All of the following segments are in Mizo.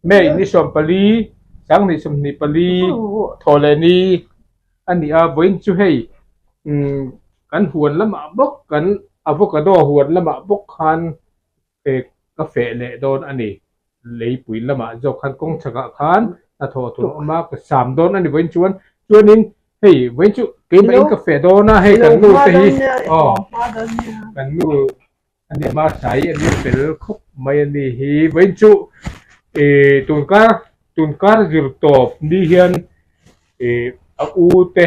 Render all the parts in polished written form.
May ni 14, 2024 thaw leh ni a ni a, vawiin chu hei kan huan lamah bawk kan avocado huan lamah bawk khan ka feh leh dawn a ni. Leipui lamah zawk khan kawng chhakah khan hnathawh tur a awm a, ka sam dawn a ni vawiin chuan. Chuanin hei vawiin chu keimahin ka feh dawn a, hei kan nu te hi aw kan nu a ni hma sai a ni fel khawp mai a ni hi. Vawiin chu ih tunkar tunkar zir tawp ni hian ih a u te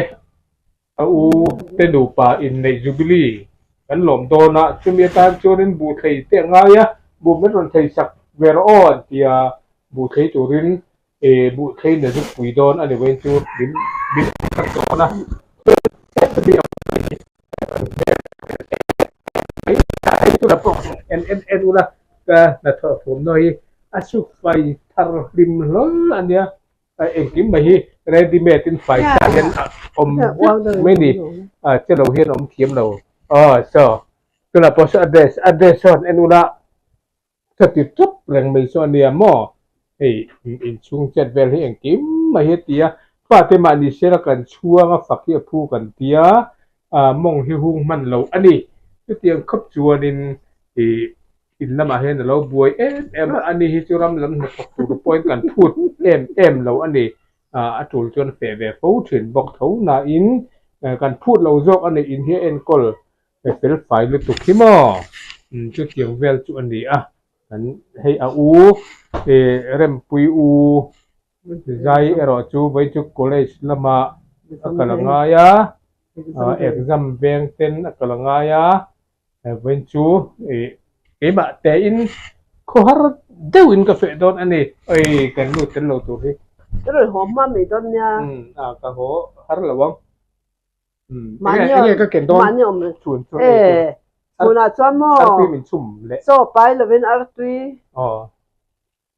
A u te nupa inneih Jubilee kan lawm dawn a, chumi atan chuanin buh thlei te a ngai a, buh min rawn thlei sak ve rawh aw an ti a, buh thlei turin buh thlei na zuk pui dawn a ni vawiin chu min min sak dawn a. En en en ula ka hnathawh thawmhnaw hi a suk fai thar hlim hlawl a nia. Engkim mai hi ready made in fai sa hian a awm vek mai ni a che lo hian a awm thiam lo aw saw tunah pawh saw a dress a dress sawn en ula chati tawp reng mai saw ania maw hei inchhung chet vel hi engkim mai hi a ti a fate mahni sela kan chhuang a fak hi a phu kan tia a mawng hi hung hman lo a ni chutiang khawp chuanin ih In lamah hian a lo buai em em a, ani hi chu ram lam hnathawk tur pawhin kan phut em em lo a ni. A tul chuan feh ve fo thin bawk tho nain kan phut lo zawk a ni. In hi a enkawl fel fai lutuk hi maw? Chutiang vel chu a ni a, kan hei a u Rempui u Zai erawh chu Vaichuk College lamah a kal a ngai a, exam veng ten a kal a ngai a. Vawiin chu ih keimah tein khawhar deuhin ka feh dawn a ni. Oi kan lut tel lo tur hi. Ka rawn haw hma mai dawn nia. Umm a ka haw har lo ang. Umm enge enge ka ken dawn. Mahni awm chhun chuan ei tur. Chhunah chuan maw. Artui min chhum leh. Chaw pai lovin artui. Aw.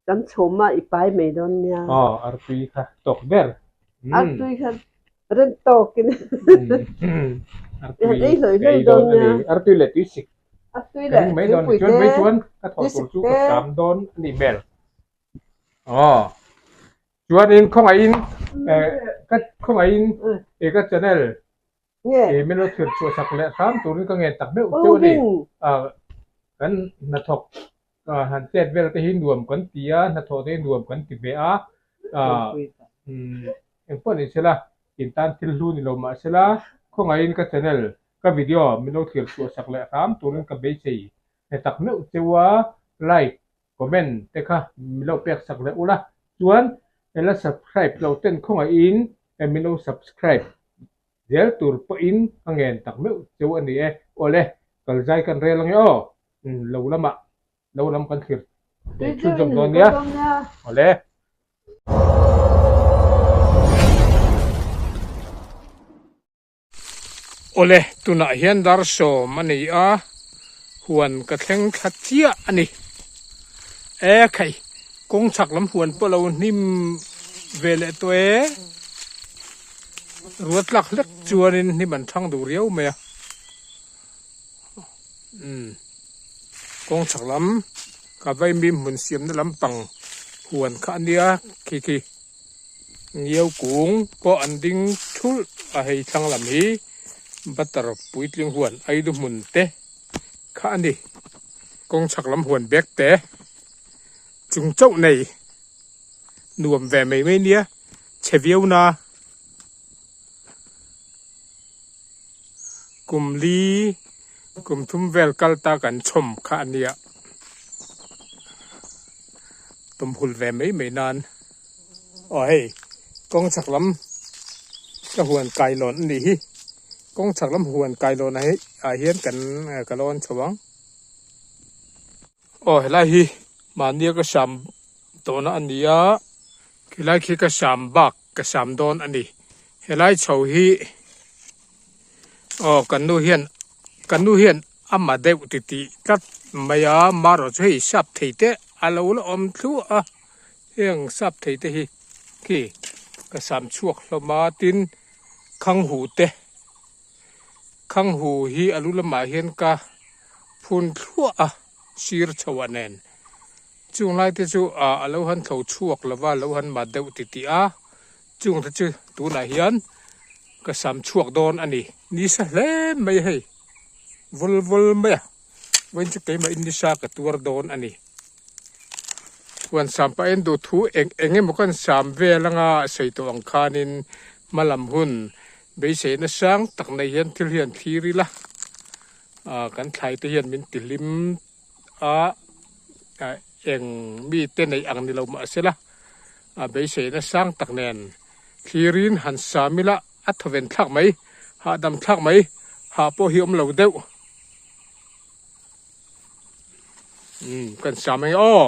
Kan chhum a i pai mai dawn nia. Aw artui kha tawk ber. Artui kha ren tawkin. Artui ka ei dawn a ni. Artui leh tui sik. Artui leh tuipui te. Chuan mai chuan ka thawh tur chu ka sam dawn a nih hmel. Aw chuanin khawngaihin ka khawngaihin ka channel min lo thlir chhuah sak leh hram turin ka ngen tak meuh cheu a ni. Kan hnathawk han chet vel te hi nuam kan ti a, hnathawh te hi nuam kan ti ve a. Engpawh ni sela, in tan thil hlu ni lo mah sela, khawngaihin ka channel, ka video min lo thlir chhuah sak leh hram turin ka beisei tak meuh cheu a, like, comment te kha min lo pek sak leh ula, chuan la subscribe lo ten khawngaihin min lo subscribe zel tur pawhin ka ngen tak meuh cheu a ni e. Awle, kal zai kan rel ange aw. Lo lamah, lo lam kan thlir chhunzawm dawn nia. Awle. Awle, tunah hian dar sawm a ni a, huan ka thleng thla chiah a ni. E khai, kawng chhak lam huan pawh lo hnim ve leh tawh e. Ruat tlak hlek chuanin hnim an thang duh riau mai a. Umm, kawng chhak lam ka vaimim hmun siamna lampang huan kha a nia khi khi. Ngiau kung pawh an ding thulh a hei thlang lam hi butter puitling huan aidu hmun te kha a ni. Kawng chhak lam huan bag te chung chauh nei nuam ve mai mai nia chhe viau na kum li kum thum vel kal ta kan chhawm kha a nia. Tumhul ve mai mai nan aw hei kawng chhak lam ka huan kai lawn a nih hi kawng chhak lam huan kai lawn ah hi ah hian kan ka lawn chho ang aw helai hi mahnia ka sam tawhna a ni a khilai khi ka sam bak ka sam dawn a ni helai chho hi aw kan nu hian kan nu hian a ma deuh ti tih tlat mai a marawh chu hei sap thei te a lo la awm thluah a heng sap thei te hi khi ka sam chhuak hlawm a tin khanghu te khanghu hi a lu lamah hian ka phun thluah a sir chho ah nen. Chung lai te chu ah a lo han thlo chhuak lo va, lo han mat deuh ti tih a, chung te chu tunah hian ka sam chhuak dawn a ni. Nisa hle mai hei, vul vul mai a, vawiin chu keimah in nisa ka tuar dawn a ni. Huan sam pah en duh thu eng eng emaw kan sam vel anga sawi tawh ang khanin hma lam hun beiseina sang tak nei hian thil hian thlir ila, ah kan thlai te hian min tihlim a eng mite neih ang ni lo mahsela a beiseina sang tak nen thlirin han sam ila a thawven thlak mai, hahdam thlak mai, hah pawh hi awm lo deuh. Umm kan sam ange aw.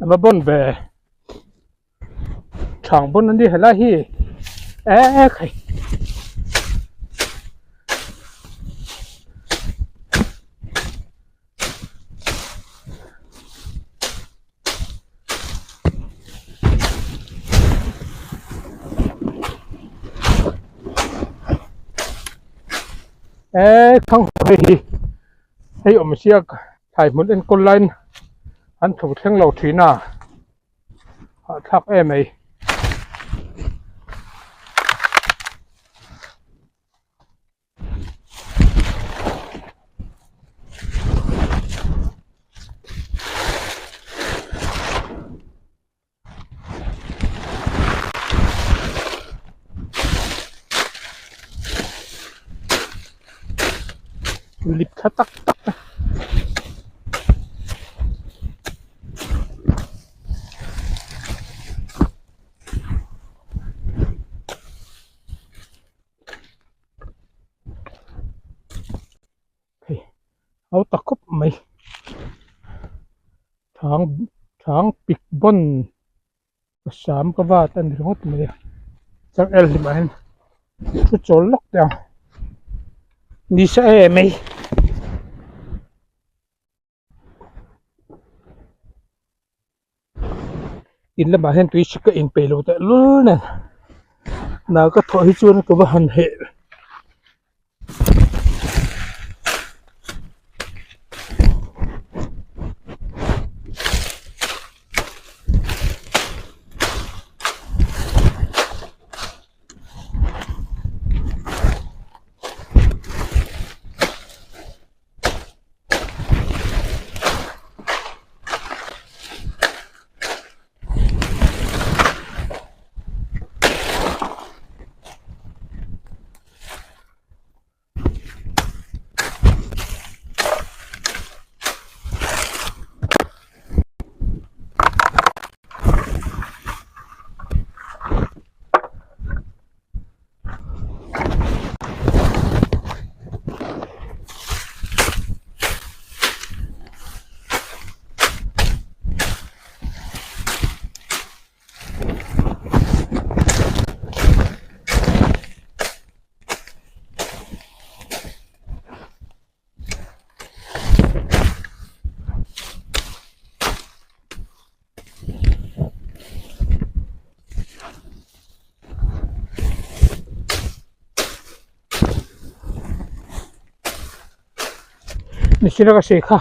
A va bawn ve thang bawn an ni helai hi e khai. E khang hei hi hei awm siak thlai hmun enkawl laiin an tho thleng lo thin a hahthlak em mai. Lip thla tak tak a. Hei au ta khawp mai thang thang pik bawn ka sam ka vat a ni ringawt mai a chang el hlimah hian thu chawl lawk teh ang nisa em mai. In lamah hian tui hrik a inpeih lo teh lul nen hna ka thawh hi chuan ka va han heh. Mihring a sawi kha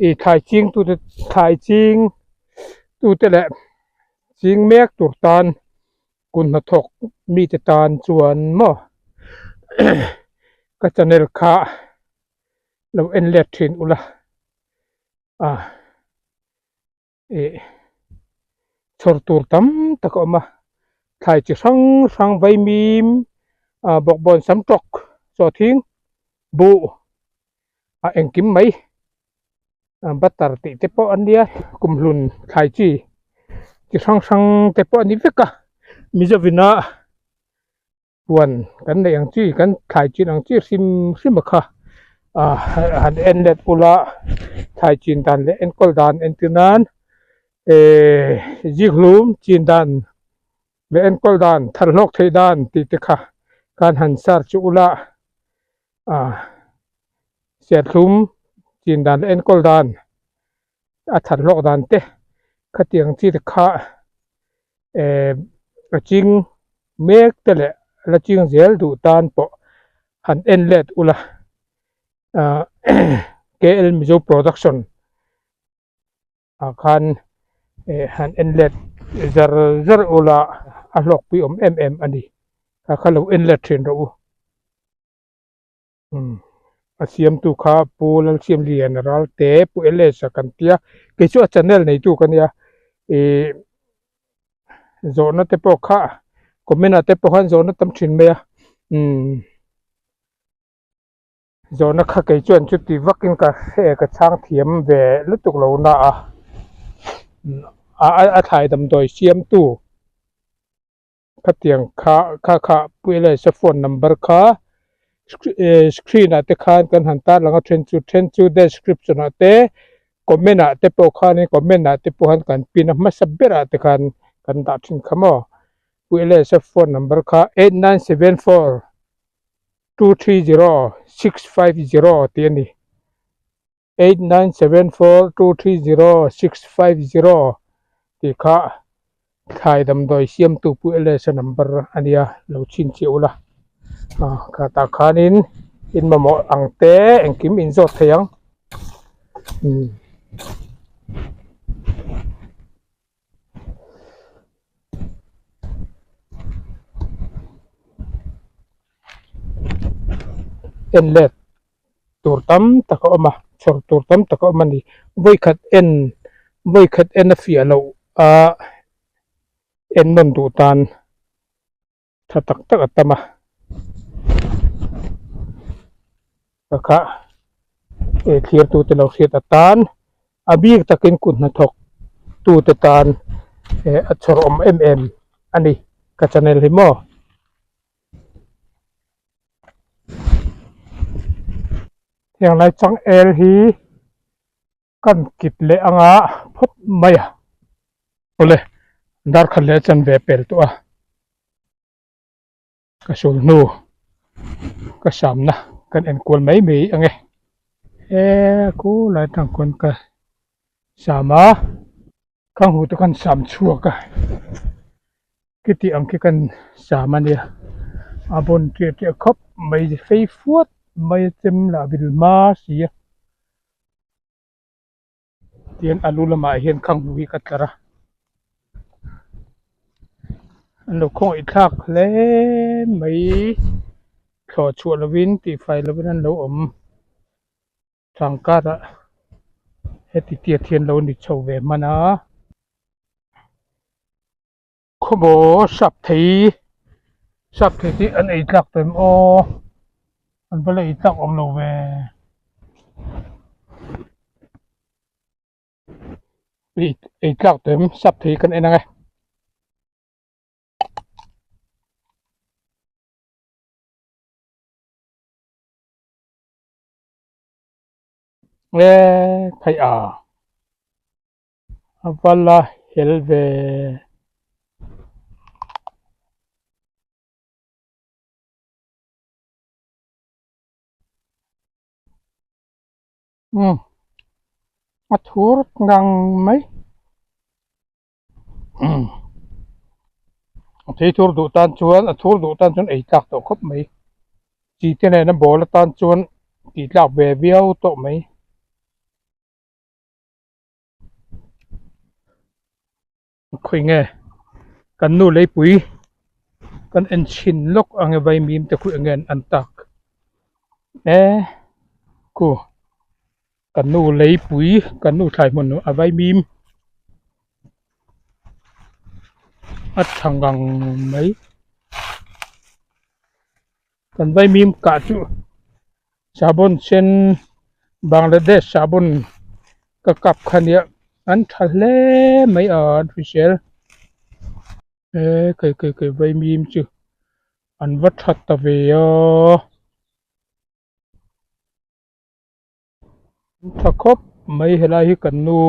ih thlai ching tute thlai ching tute leh ching mek tur tan kut hnathawk mite tan chuan maw ka channel kha lo en let thin ula a. Ih chhawr tur tam tak a awm a thlai chi hrang hrang vaimim ah bawkbawn sam tawk chaw thing buh a engkim mai. Butter tih te pawh an nia kumhlun thlai chi chi hrang hrang te pawh a ni vek a Mizovina huan kan neih ang chi kan thlai chin ang chi hrim hrim a kha ah han en let ula thlai chin dan leh enkawl dan entir nan ehh zikhlum chin dan leh enkawl dan thar hlawk theih dan tih te kha khan han search ula ah serthlum chin dan leh enkawl dan a that hlawk dan te khatiang chi te kha eh a ching mek te leh la ching zel duh tan pawh han en let ula ah K_L Mizo production ah khan eh han en let zar zar ula a hlawkpui awm em em a ni kha kha lo en let thin rawh u. Umm a siamtu kha Pu Lalsiamlian Ralte Pu LS a kan tia kei chu a channel neitu ka nia ih zawhna te pawh kha comment ah te pawh khan zawhna tam thin mai a umm zawhna kha kei chuan chuti vakin ka hre ka chhang thiam ve lutuk lo na a a thlai damdawi siamtu. Khatiang kha kha kha Pu Elias-a phone number kha screen ah te khan kan han tar lang a then chu then chu description ah te comment ah te pawh khanin comment ah te pawh khan kan pin a hmasa berah te khan kan dah thin kha maw Pu Elias-a phone number kha 8974 230 650 tih a ni. 8974230650 tih kha thlai damdawi siamtu Pu LS-a number a nia lo chhin chiah ula ah kha tah khanin in mamawh ang te engkim in zawt thei ang umm. En let tur tam tak a awm a chhawr tur tam tak a awm a ni vawikhat en vawikhat en a fiah loh a en nawn duh tan tha tak tak a tam a ka kha eh thlir tute lo hriat atan a bik takin kut hnathawk tute tan eh a chhawr awm em em a ni ka channel hi maw. Heng lai changel hi kan kit leh anga phawt mai a. Awle dar khat leh chan ve pel tawh a. Ka sul hnu ka samna kan enkual mai mai ang e. He khulai tang khawn ka sam a. Ka hmuh te khan sam chhuak a khiti ang khi kan sam a nia a bawn ṭiah ṭiah khawp mai fei fuat mai a chem lah vil hma si a tihian a lu lamah hian khang hmuh hi ka tlar a an lo khawngaih thlak hle mai thlawh chhuah lovin tihfai lovin an lo awm. Tangkarah heti tiat hian lo ni chho ve hman a. Khawmaw sap thei sap thei te an ei tlak tawh em aw an va la ei tlak awm lo ve. Ei tlak tawh em sap thei kan en ang e. Nge theih a a va la hel ve. Umm a thur ngang mai. Umm a thei thur duh tan chuan a thur duh tan chuan ei tlak tawh khawp mai chi te nena ball atan chuan tih tlak ve viau tawh mai. Khawi nge kan nu leipui kan en chhin lawk ang e vaimim te khu eng nge an tak e khu kan nu leipui kan nu thlai hmun a vaimim a tha ngang mai kan vaimim kah chu sahbawn sen Bangladesh sahbawn. Ka kap kha nia an tha hle mai a an hrisel e kei kei kei vaimim chu an va tha ta ve a an tha khawp mai helai hi kan nu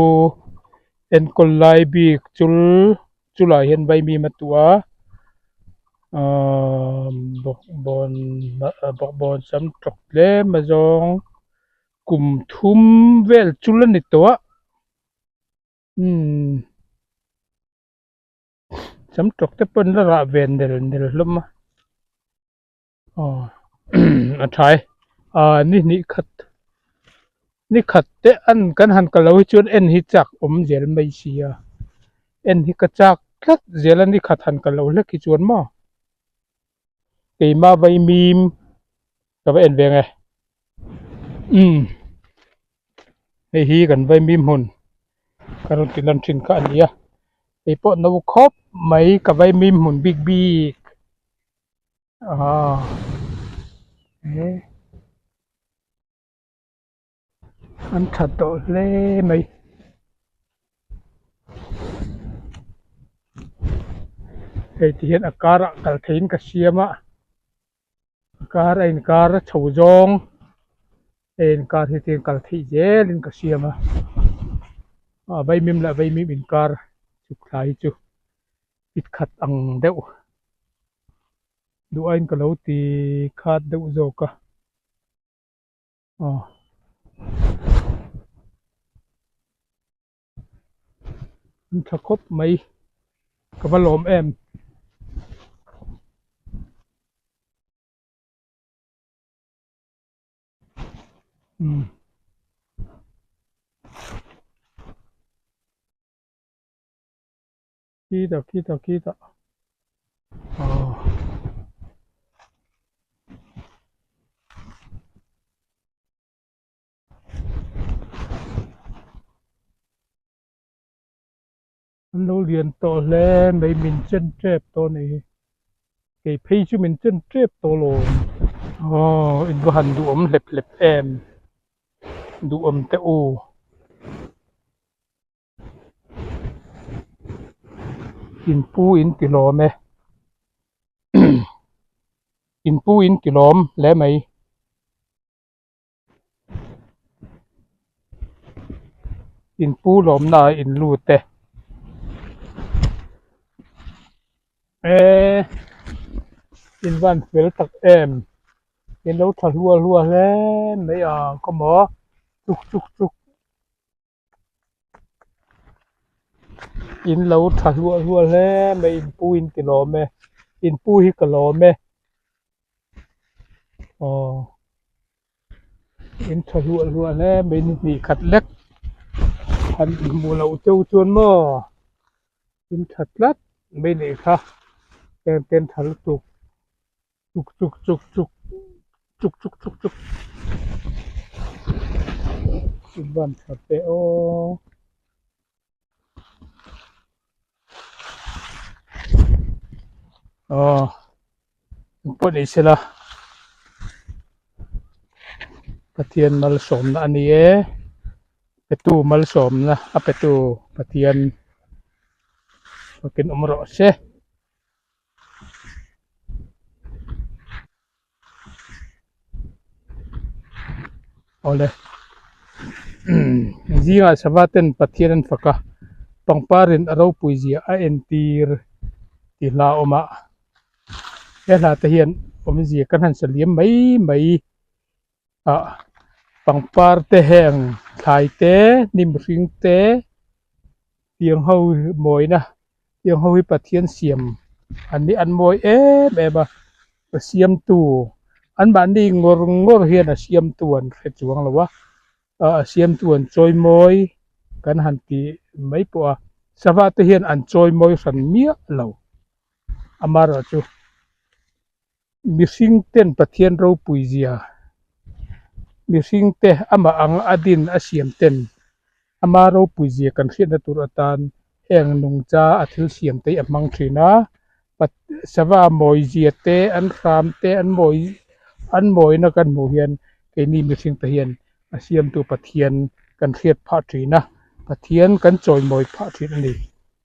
enkawl lai bik chul chulai hian vaimim a tuah a ahh bawkbawn bawkbawn sam tawk tlem a zawng. Kum thum vel chul a ni tawh a umm sam tawk te pawh an la rah ve nel nel hlawm a aw a tha e ah ni hnih khat ni khat te an kan han kal lo hi chuan en hi chak awm zel mai sia en hi ka chak tlat zel a ni khat han kal lo hlek hi chuan maw keimah vaimim ka va en ve ang e umm hei hi kan vaimim hmun ka rawn ti lan thin kha a ni a hei pawh no khawp mai ka vaimim hmun bik bik ah he an tha tawh hle mai. Hei ti hian a karah kal theihin ka siam a. Kar a inkar a chho zawng hei inkar hi chuan kal theih zelin ka siam a a vaimim leh vaimim inkar chhuk thla hi chu pit khat ang deuh duh aiin ka lo ti khat deuh zawk a aw. An tha khawp mai ka va lawm em. Umm. Khitah khitah khitah aw. An lo lian tawh hle mai min chen tep tawh a nih hi kei phei chu min chen tep tawh lo aw in va han duhawm hlep hlep em duhawm teh u. In pu in ti lawm e in pu in ti lawm hle mai. In pu lawmna ah in lut e eee in van fel tak em in lo tha hluah hluah hle mai ang khaw maw chuk chuk chuk in lo tha hluah hluah hle mai in pu in ti lawm e in pu hi ka lawm e aw in tha hluah hluah hle mai ni hnih khat lek han hmuh loh cheu chuan maw in tha tlat mai nih kha heng ten tha lutuk chuk chuk chuk chuk chuk chuk chuk chuk in van tha teh aw. Aw engpawh ni sela Pathian malsawmna a ni e petu malsawmna a petu Pathian fakin awm rawh se. Awle zingah sava ten Pathian an fak a pangpar in a ropui zia a entir tih hla a awm a he hla te hian awmzia kan han sa liam mai mai a pangpar te heng thlai te hnim hring te tiang ho mawina tiang ho hi Pathian siam an ni an mawi em em a a siamtu anmahni ngawr ngawr hian a siamtu an hre chuang lo a a siamtu an chawi mawi kan han ti mai pawh a sava te hian an chawi mawi hran miah lo amaherawhchu. Mihring ten Pathian ropui zia, mihring te amah ang a din a siam ten ama ropui zia kan hriatna tur atan heng nungcha a thil siam te hi a hmang thin a, sava mawi zia te an hram te an mawi an mawina kan hmuh hian keini mihring te hian a siamtu Pathian kan hriat phah thin a, Pathian kan chawimawi phah thin a ni.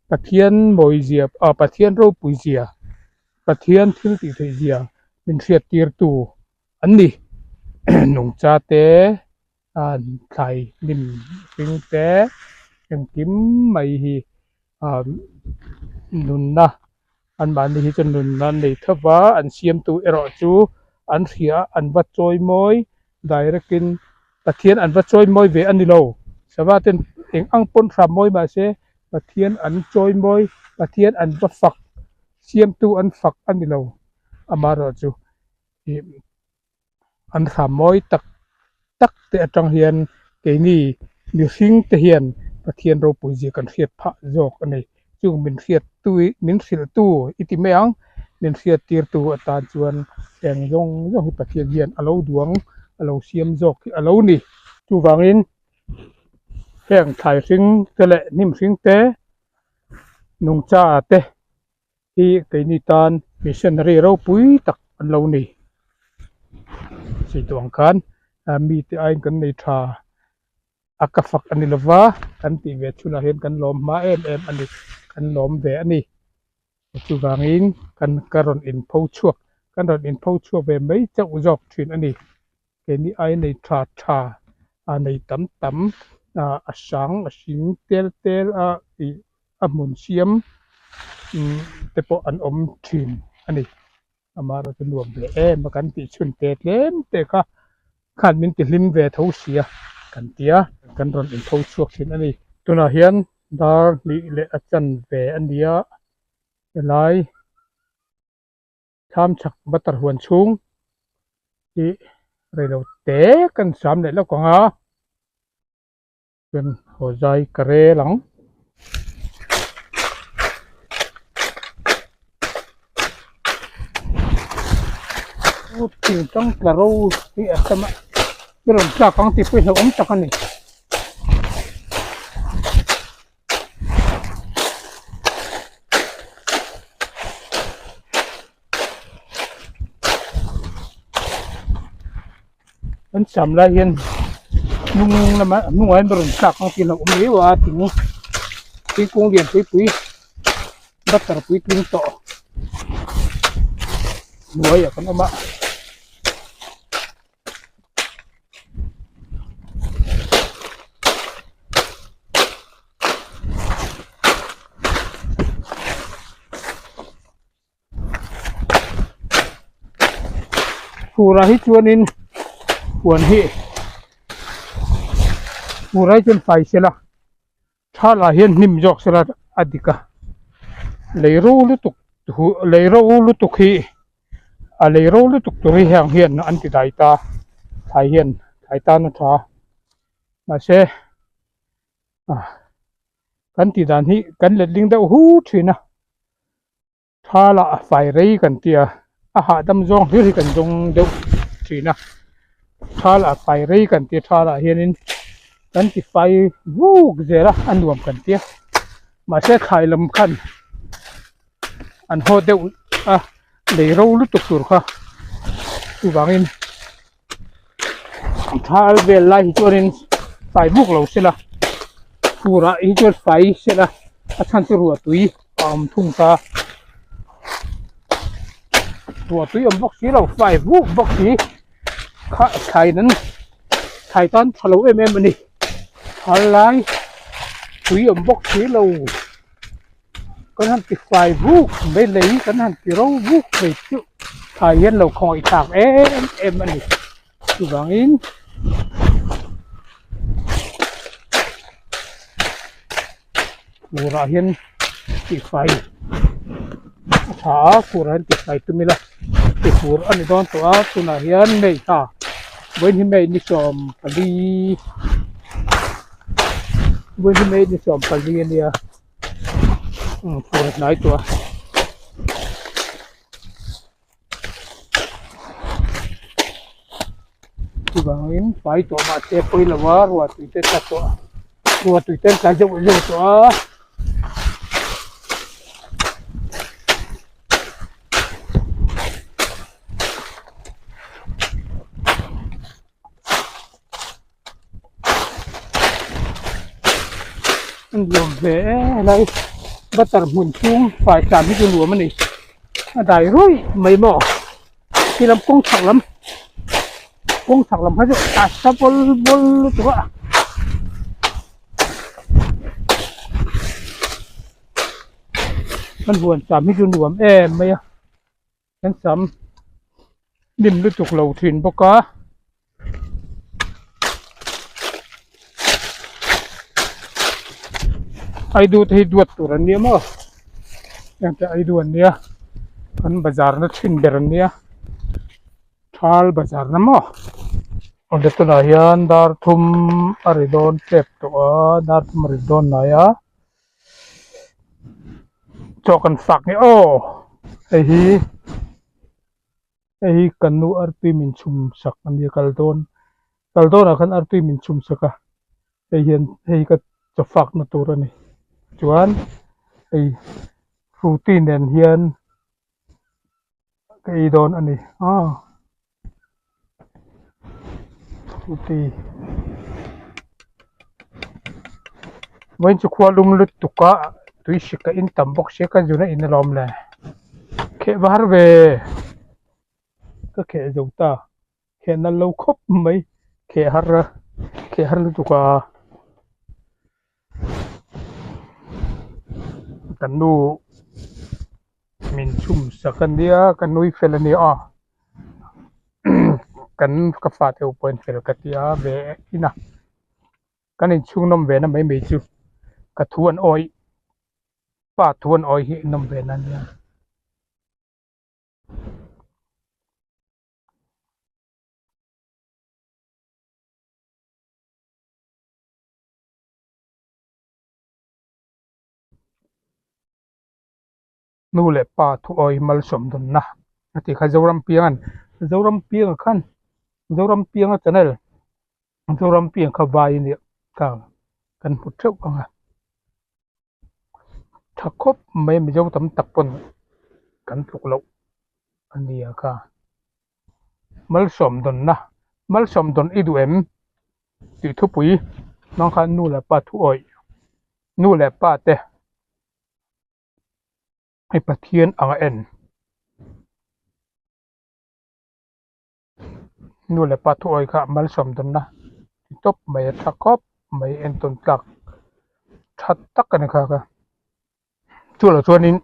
Pathian mawizia ah Pathian ropui zia, Pathian thil tih theih zia min hriat tir tu an ni. Nungcha te ah thlai hnim hring te engkim mai hi ah nunna anmahni hi chuan nunna an nei tho va, an siamtu erawh chu an hria a an va chawimawi direct in Pathian an va chawimawi ve a ni lo. Sava ten eng ang pawn hram mawi mah se Pathian an chawimawi, Pathian an va fak, siamtu an fak a ni lo. Amaherawhchu ih an hram mawi tak tak te atang hian keini mihring te hian Pathian ropui zia kan hriat phah zawk a ni. Chung min hriat tu min hrilh tu i ti mai ang, min hriat tir tu atan chuan eng zawng zawng hi Pathian hian a lo duang a lo siam zawk hi a lo ni. Chuvangin heng thlai hring te leh hnim hring te nungcha te hi keini tan missionary ropui tak an lo ni. Chutiang khan mite aiin kan nei tha a ka fak a ni lova kan tih ve chhunah hian kan lawm hma em em a ni kan lawm ve a ni. Chuvangin kan ka rawn inpho chhuak kan rawn inpho chhuak ve mai chauh zawk thin a ni. Keini ai nei tha tha a nei tam tam ah a sang a hring tel tel a ih a hmun siam umm te pawh an awm thin a ni. Amaherawhchu nuam ve em a kan tih chhun te tlem te kha khan min ti hlim ve tho sia kan tia kan rawn inpho chhuak thin a ni. Tunah hian dar hnih leh a chan ve a nia helai. Thlam chhak butter huan chhung hi reilo te kan sam leh lawk ang a, chuan haw zai ka rel ang. Thing tang tla ro hi a tam a, i rawn tlak ang tih pawh hi hlauhawm tak a ni. Kan sam lai hian hnung lamah hnungah hian rawn tlak ang tih a awm riau a thing thingkung lian pui pui butter puitling tawh hnuaiah kan awm a. Fur ah hi chuanin huan hi fur ah hi chuan fai sela thal ah hian hnim zawk sela a dik a lei ro lutuk huh lei ro lutuk hi a lei ro lutuk tur hi heng hian an ti dai ta thlai hian thlai tan a tha mahse ah kan tih dan hi kan letling deuh hu thin a thal ah fai rei kan ti a a hahdam zawng hlir hi kan zawng deuh thin a thal ah fai rei kan ti a thal ah hianin kan ti fai vuk zel a a nuam kan ti a mahse thlai lam khan an haw deuh a lei ro lutuk tur kha chuvangin thal vel lai hi chuanin fai buk lo sela furah hi chuan fai sela a chhan chu ruah tui a awm thung ta ruah tui awm bawk si lo fai buk bawk si kha thlai nan thlai tan tha lo em em a ni thal lai tui awm bawk si lo. Kan han ti fai vuk mai lei kan han ti ro vuk mai chu thlai hian lo khawngaih thlak em em a ni chuvangin furah hian tihfai a tha a furah hian tihfai tum ila tifur a ni dawn tawh a tunah hian mei tha vawiin hi mei ni 14 vawiin hi mei ni 14 a nia. Umm fur a hnai tawh a. Chuvangin fai tawh mahse pawi lo a ruah tui te tla tawh a ruah tui te an tlai zeuh zeuh tawh a. ve e helai butter hmun chhung fai tlan hi chu nuam a ni a dai ruih mai maw khi lam kawng chhak lam kawng chhak lam kha chu a sa bawl bawl lutuk a. Kan huan sam hi chu nuam em mai a kan sam hnim lutuk lo thin bawk a. Aidu te hi duat tur an nia maw heng te aidu an nia kan bazar na thin ber an nia thal bazar na maw awle tunah hian dar thum a ri dawn tep tawh a dar thum a ri dawn hnai a. Chaw kan fak nge aw hei hi hei hi kan nu artui min chhum sak a nia kal dawn kal dawnah khan artui min chhum sak a hei hian hei ka chaw fak na tur a ni chuan hei frooti nen hian ka ei dawn a ni aw frooti vawiin chu khua lum lutuk a tui hrik a in tam bawk sia ka zun a in alawm le kheh var ve ka kheh zo ta kheh nal lo khawp mai kheh har a kheh har lutuk a kan nu min chhum sak a nia ka nui fel a nia aw kan ka fate ho pawhin fel ka ti a ve in a kan inchhung nawm ve na mai mai chu ka thu an awih pa thu an awih hi nawm ve na a nia. Nu leh pa thu awi malsawm dawnna a tih kha Zoram pianga'n Zoram pianga khan Zoram pianga channel Zoram piang kha vai a nih kha kan hmu theuh ang a tha khawp mai Mizo tam tak pawn kan tluk loh a nia kha malsawm dawnna malsawm dawn i duh em? Tih thupui hmang khan nu leh pa thu awih nu leh pa te hei Pathian ang a en nu leh pa thu awih kha malsawm dawnna ti tawp mai a tha khawp mai entawn tlak tha tak a ni kha kha chu lo chuanin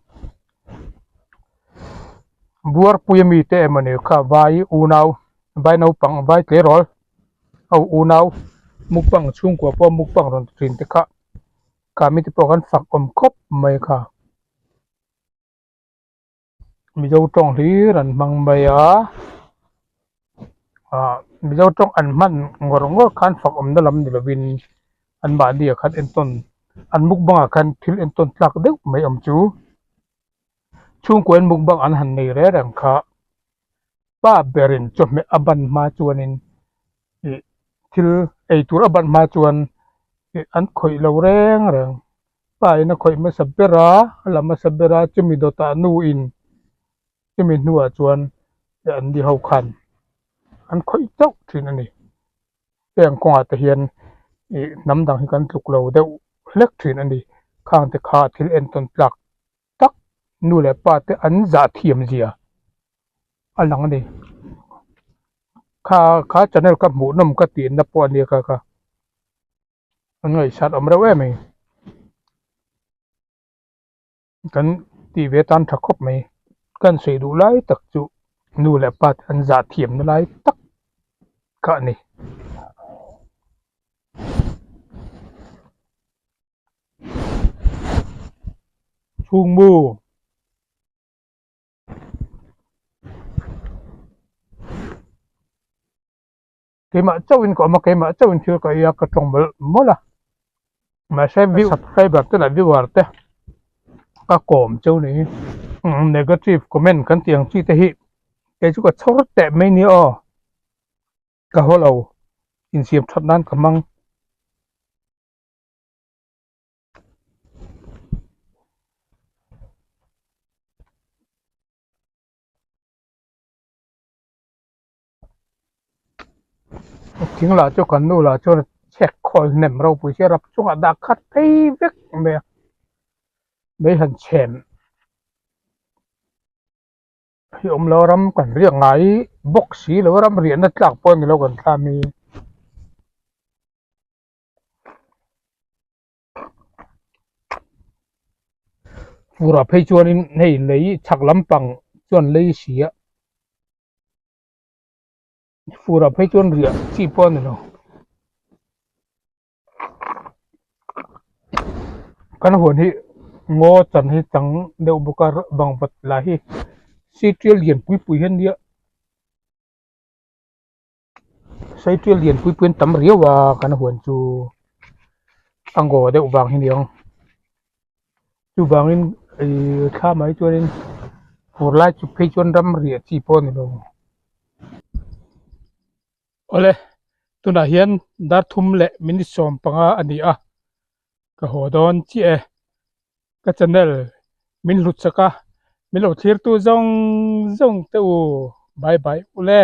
buarpui ami te emawni kha vai unau vai naupang vai tleirawl ho unau mukbang chhungkua pawh mukbang rawn ti thin te kha kha mite pawh khan fak awm khawp mai kha mizo tawng hlir an hmang mai a ah mizo tawng an hman ngawr ngawr khan fak awmna lam ni lovin an mahni ah khan entawn an mukbang ah khan thil entawn tlak deuh mai awm chu chhungkua in mukbang an han nei reng reng kha pa berin chawhmeh a ban hma chuanin ih thil eitur a ban hma chuan ih an khawih lo reng reng. Pa in a khawih hmasa ber a, a la hmasa ber a, chumi dawtah nu in chumi hnuah chuan an ni ho khan an khawih chauh thin a ni. Heng kawngah te hian ih hnam dang hi kan tluk lo deuh hlek thin a ni. Khang te kha thil entawn tlak tak nu leh pa te an zah thiam zia a lang a ni. Kha kha channel ka hmuh nawm ka tihna pawh a nia kha kha. An ngaihsat awm reuh em ai. Kan tih ve tan tha khawp mai. Kan sawi duh lai tak chu nu leh pa te an zah thiam na lai tak kha a ni. Chhungmu. Keimah chauhin ka awm a, keimah chauhin thil ka ei a, ka tawng mawlh mawlh a. Mahse view subscriber te leh viewer te ka kawm cheu ni hi. Negative comment kan tih ang chi te hi kei chu ka chhawr teh mai nia aw. Ka haw lo insiam that nan ka hmang. Thing lah chu kan nu lah chuan chhek khawl hnem ropui sia rap chungah dah khat phei vek mai a. Mei han chhem hi awm lo ram kan riak ngai bawk si lo ram riahna tlak pawh a ni lo kan thlam hi. Furah phei chuanin hei lei chhak lampang chuan lei si a furah phei chuan riah chi pawh a ni lo. Kan huan hi ngaw chan hi chang deuh bawk a bangvat lah hi sitial lian pui pui hian nia sitial lian pui pui an tam riau a kan huan chu a ngaw deuh vang hi niang chuvangin ihh thla mai chuanin fur lai chu phei chuan ram riah chi pawh a ni lo. Awle, tunah hian dar thum leh minute 15 a ni a, ka haw dawn chiah e. Ka channel min hlut chak a, min lo thlir tu zawng zawng te u, bye bye ule.